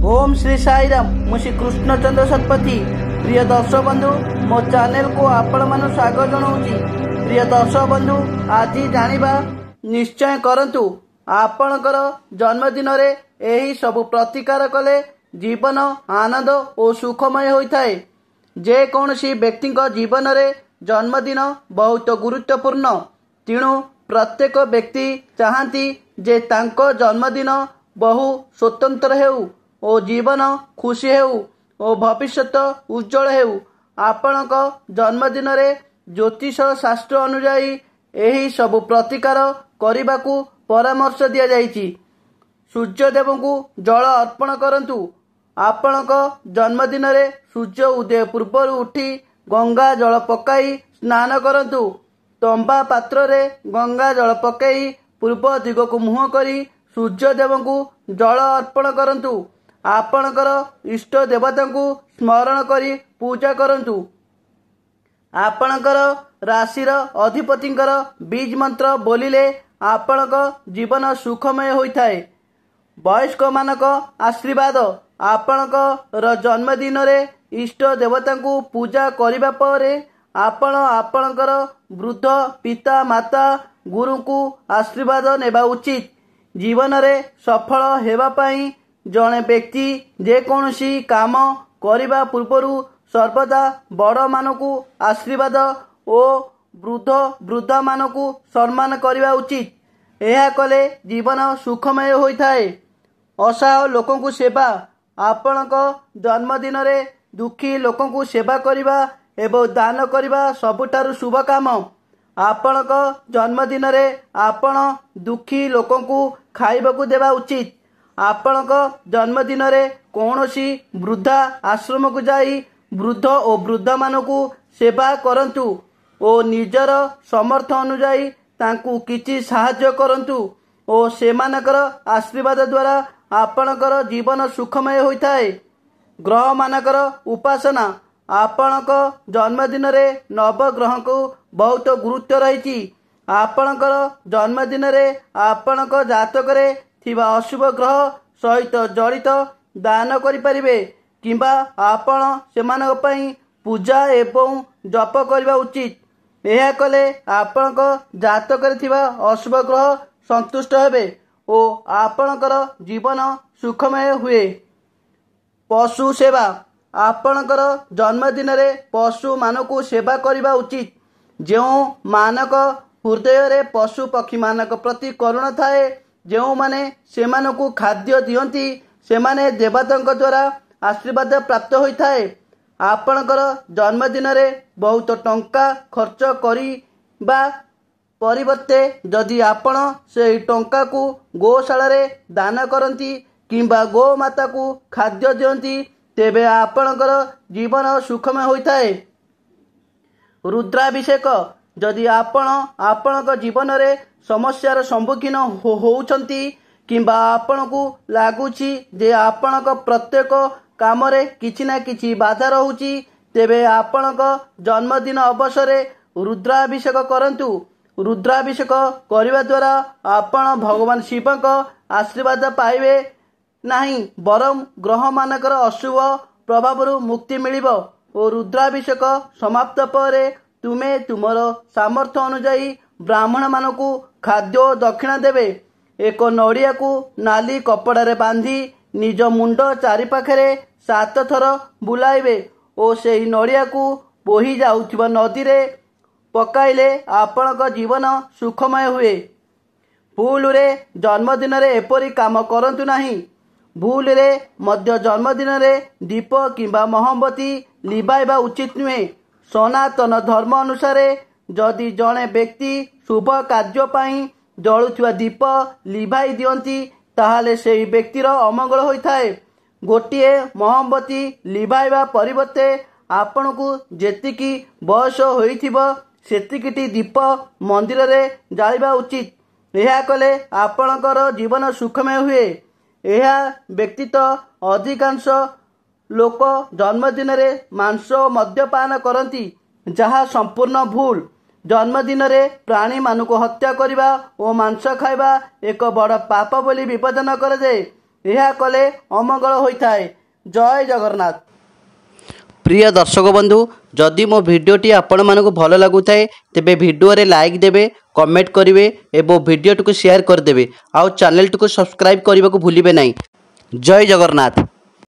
ଓମ୍ ଶ୍ରୀ ସାଇରାମ। ମୁଁ ଶ୍ରୀ କୃଷ୍ଣଚନ୍ଦ୍ର ଶତପଥୀ। ପ୍ରିୟ ଦର୍ଶକ ବନ୍ଧୁ, ମୋ ଚ୍ୟାନେଲକୁ ଆପଣମାନଙ୍କୁ ସ୍ୱାଗତ ଜଣାଉଛି। ପ୍ରିୟ ଦର୍ଶକ ବନ୍ଧୁ, ଆଜି ଜାଣିବା ନିଶ୍ଚୟ କରନ୍ତୁ, ଆପଣଙ୍କର ଜନ୍ମଦିନରେ ଏହି ସବୁ ପ୍ରତିକାର କଲେ ଜୀବନ ଆନନ୍ଦ ଓ ସୁଖମୟ ହୋଇଥାଏ। ଯେକୌଣସି ବ୍ୟକ୍ତିଙ୍କ ଜୀବନରେ ଜନ୍ମଦିନ ବହୁତ ଗୁରୁତ୍ୱପୂର୍ଣ୍ଣ। ତେଣୁ ପ୍ରତ୍ୟେକ ବ୍ୟକ୍ତି ଚାହାନ୍ତି ଯେ ତାଙ୍କ ଜନ୍ମଦିନ ବହୁ ସ୍ୱତନ୍ତ୍ର ହେଉ ଓ ଜୀବନ ଖୁସି ହେଉ ଓ ଭବିଷ୍ୟତ ଉଜ୍ଜଳ ହେଉ। ଆପଣଙ୍କ ଜନ୍ମଦିନରେ ଜ୍ୟୋତିଷ ଶାସ୍ତ୍ର ଅନୁଯାୟୀ ଏହି ସବୁ ପ୍ରତିକାର କରିବାକୁ ପରାମର୍ଶ ଦିଆଯାଇଛି। ସୂର୍ଯ୍ୟଦେବଙ୍କୁ ଜଳ ଅର୍ପଣ କରନ୍ତୁ। ଆପଣଙ୍କ ଜନ୍ମଦିନରେ ସୂର୍ଯ୍ୟ ଉଦୟ ପୂର୍ବରୁ ଉଠି ଗଙ୍ଗା ଜଳ ପକାଇ ସ୍ନାନ କରନ୍ତୁ। ତମ୍ବା ପାତ୍ରରେ ଗଙ୍ଗା ଜଳ ପକାଇ ପୂର୍ବ ଦିଗକୁ ମୁହଁ କରି ସୂର୍ଯ୍ୟଦେବଙ୍କୁ ଜଳ ଅର୍ପଣ କରନ୍ତୁ। ଆପଣଙ୍କର ଇଷ୍ଟ ଦେବତାଙ୍କୁ ସ୍ମରଣ କରି ପୂଜା କରନ୍ତୁ। ଆପଣଙ୍କର ରାଶିର ଅଧିପତିଙ୍କର ବୀଜ ମନ୍ତ୍ର ବୋଲିଲେ ଆପଣଙ୍କ ଜୀବନ ସୁଖମୟ ହୋଇଥାଏ। ବୟସ୍କମାନଙ୍କ ଆଶୀର୍ବାଦ। ଆପଣଙ୍କର ଜନ୍ମଦିନରେ ଇଷ୍ଟ ଦେବତାଙ୍କୁ ପୂଜା କରିବା ପରେ ଆପଣ ଆପଣଙ୍କର ବୃଦ୍ଧ ପିତା ମାତା, ଗୁରୁଙ୍କୁ ଆଶୀର୍ବାଦ ନେବା ଉଚିତ। ଜୀବନରେ ସଫଳ ହେବା ପାଇଁ ଜଣେ ବ୍ୟକ୍ତି ଯେକୌଣସି କାମ କରିବା ପୂର୍ବରୁ ସର୍ବଦା ବଡ଼ମାନଙ୍କୁ ଆଶୀର୍ବାଦ ଓ ବୃଦ୍ଧ ବୃଦ୍ଧାମାନଙ୍କୁ ସମ୍ମାନ କରିବା ଉଚିତ। ଏହା କଲେ ଜୀବନ ସୁଖମୟ ହୋଇଥାଏ। ଅସହାୟ ଲୋକଙ୍କୁ ସେବା। ଆପଣଙ୍କ ଜନ୍ମଦିନରେ ଦୁଃଖୀ ଲୋକଙ୍କୁ ସେବା କରିବା ଏବଂ ଦାନ କରିବା ସବୁଠାରୁ ଶୁଭ କାମ। ଆପଣଙ୍କ ଜନ୍ମଦିନରେ ଆପଣ ଦୁଃଖୀ ଲୋକଙ୍କୁ ଖାଇବାକୁ ଦେବା ଉଚିତ। ଆପଣଙ୍କ ଜନ୍ମଦିନରେ କୌଣସି ବୃଦ୍ଧା ଆଶ୍ରମକୁ ଯାଇ ବୃଦ୍ଧ ଓ ବୃଦ୍ଧାମାନଙ୍କୁ ସେବା କରନ୍ତୁ ଓ ନିଜର ସମର୍ଥ ଅନୁଯାୟୀ ତାଙ୍କୁ କିଛି ସାହାଯ୍ୟ କରନ୍ତୁ ଓ ସେମାନଙ୍କର ଆଶୀର୍ବାଦ ଦ୍ୱାରା ଆପଣଙ୍କର ଜୀବନ ସୁଖମୟ ହୋଇଥାଏ। ଗ୍ରହମାନଙ୍କର ଉପାସନା। ଆପଣଙ୍କ ଜନ୍ମଦିନରେ ନବଗ୍ରହଙ୍କୁ ବହୁତ ଗୁରୁତ୍ୱ ରହିଛି। ଆପଣଙ୍କର ଜନ୍ମଦିନରେ ଆପଣଙ୍କ ଜାତକରେ ଥିବା ଅଶୁଭ ଗ୍ରହ ସହିତ ଜଡ଼ିତ ଦାନ କରିପାରିବେ କିମ୍ବା ଆପଣ ସେମାନଙ୍କ ପାଇଁ ପୂଜା ଏବଂ ଜପ କରିବା ଉଚିତ। ଏହା କଲେ ଆପଣଙ୍କ ଜାତକରେ ଥିବା ଅଶୁଭ ଗ୍ରହ ସନ୍ତୁଷ୍ଟ ହେବେ ଓ ଆପଣଙ୍କର ଜୀବନ ସୁଖମୟ ହୁଏ। ପଶୁ ସେବା। ଆପଣଙ୍କର ଜନ୍ମଦିନରେ ପଶୁମାନଙ୍କୁ ସେବା କରିବା ଉଚିତ। ଯେଉଁମାନଙ୍କ ହୃଦୟରେ ପଶୁ ପକ୍ଷୀମାନଙ୍କ ପ୍ରତି କରୁଣା ଥାଏ, ଯେଉଁମାନେ ସେମାନଙ୍କୁ ଖାଦ୍ୟ ଦିଅନ୍ତି, ସେମାନେ ଦେବତାଙ୍କ ଦ୍ୱାରା ଆଶୀର୍ବାଦ ପ୍ରାପ୍ତ ହୋଇଥାଏ। ଆପଣଙ୍କର ଜନ୍ମଦିନରେ ବହୁତ ଟଙ୍କା ଖର୍ଚ୍ଚ କରିବା ପରିବର୍ତ୍ତେ ଯଦି ଆପଣ ସେହି ଟଙ୍କାକୁ ଗୋଶାଳାରେ ଦାନ କରନ୍ତି କିମ୍ବା ଗୋମାତାକୁ ଖାଦ୍ୟ ଦିଅନ୍ତି, ତେବେ ଆପଣଙ୍କର ଜୀବନ ସୁଖମୟ ହୋଇଥାଏ। ରୁଦ୍ରାଭିଷେକ। ଯଦି ଆପଣ ଆପଣଙ୍କ ଜୀବନରେ ସମସ୍ୟାର ସମ୍ମୁଖୀନ ହେଉଛନ୍ତି କିମ୍ବା ଆପଣଙ୍କୁ ଲାଗୁଛି ଯେ ଆପଣଙ୍କ ପ୍ରତ୍ୟେକ କାମରେ କିଛି ନା କିଛି ବାଧା ରହୁଛି, ତେବେ ଆପଣଙ୍କ ଜନ୍ମଦିନ ଅବସରରେ ରୁଦ୍ରାଭିଷେକ କରନ୍ତୁ। ରୁଦ୍ରାଭିଷେକ କରିବା ଦ୍ୱାରା ଆପଣ ଭଗବାନ ଶିବଙ୍କ ଆଶୀର୍ବାଦ ପାଇବେ ନାହିଁ, ବରଂ ଗ୍ରହମାନଙ୍କର ଅଶୁଭ ପ୍ରଭାବରୁ ମୁକ୍ତି ମିଳିବ ଓ ରୁଦ୍ରାଭିଷେକ ସମାପ୍ତ ପରେ ତୁମେ ତୁମର ସାମର୍ଥ୍ୟ ଅନୁଯାୟୀ ବ୍ରାହ୍ମଣମାନଙ୍କୁ ଖାଦ୍ୟ ଓ ଦକ୍ଷିଣା ଦେବେ। ଏକ ନଡ଼ିଆକୁ ନାଲି କପଡ଼ାରେ ବାନ୍ଧି ନିଜ ମୁଣ୍ଡ ଚାରିପାଖରେ 7 ଥର ବୁଲାଇବେ ଓ ସେହି ନଡ଼ିଆକୁ ବୋହି ଯାଉଥିବା ନଦୀରେ ପକାଇଲେ ଆପଣଙ୍କ ଜୀବନ ସୁଖମୟ ହୁଏ। ଭୁଲରେ ଜନ୍ମଦିନରେ ଏପରି କାମ କରନ୍ତୁ ନାହିଁ। ଭୁଲରେ ମଧ୍ୟ ଜନ୍ମଦିନରେ ଦୀପ କିମ୍ବା ମହମବତୀ ଲିଭାଇବା ଉଚିତ ନୁହେଁ। ସନାତନ ଧର୍ମ ଅନୁସାରେ ଯଦି ଜଣେ ବ୍ୟକ୍ତି ଶୁଭ କାର୍ଯ୍ୟ ପାଇଁ ଜଳୁଥିବା ଦୀପ ଲିଭାଇ ଦିଅନ୍ତି, ତାହେଲେ ସେହି ବ୍ୟକ୍ତିର ଅମଙ୍ଗଳ ହୋଇଥାଏ। ଗୋଟିଏ ମହମବତୀ ଲିଭାଇବା ପରିବର୍ତ୍ତେ ଆପଣଙ୍କୁ ଯେତିକି ବୟସ ହୋଇଥିବ ସେତିକିଟି ଦୀପ ମନ୍ଦିରରେ ଜାଳିବା ଉଚିତ। ଏହା କଲେ ଆପଣଙ୍କର ଜୀବନ ସୁଖମୟ ହୁଏ। ଏହା ବ୍ୟତୀତ ଅଧିକାଂଶ ଲୋକ ଜନ୍ମଦିନରେ ମାଂସ ଓ ମଦ୍ୟପାନ କରନ୍ତି, ଯାହା ସମ୍ପୂର୍ଣ୍ଣ ଭୁଲ। ଜନ୍ମଦିନରେ ପ୍ରାଣୀମାନଙ୍କୁ ହତ୍ୟା କରିବା ଓ ମାଂସ ଖାଇବା ଏକ ବଡ଼ ପାପ ବୋଲି ବିବେଚନା କରାଯାଏ। ଏହା କଲେ ଅମଙ୍ଗଳ ହୋଇଥାଏ। ଜୟ ଜଗନ୍ନାଥ। ପ୍ରିୟ ଦର୍ଶକ ବନ୍ଧୁ, ଯଦି ମୋ ଭିଡ଼ିଓଟି ଆପଣମାନଙ୍କୁ ଭଲ ଲାଗୁଥାଏ, ତେବେ ଭିଡ଼ିଓରେ ଲାଇକ୍ ଦେବେ, କମେଣ୍ଟ କରିବେ ଏବଂ ଭିଡ଼ିଓଟିକୁ ସେୟାର କରିଦେବେ, ଆଉ ଚ୍ୟାନେଲଟିକୁ ସବସ୍କ୍ରାଇବ୍ କରିବାକୁ ଭୁଲିବେ ନାହିଁ। ଜୟ ଜଗନ୍ନାଥ।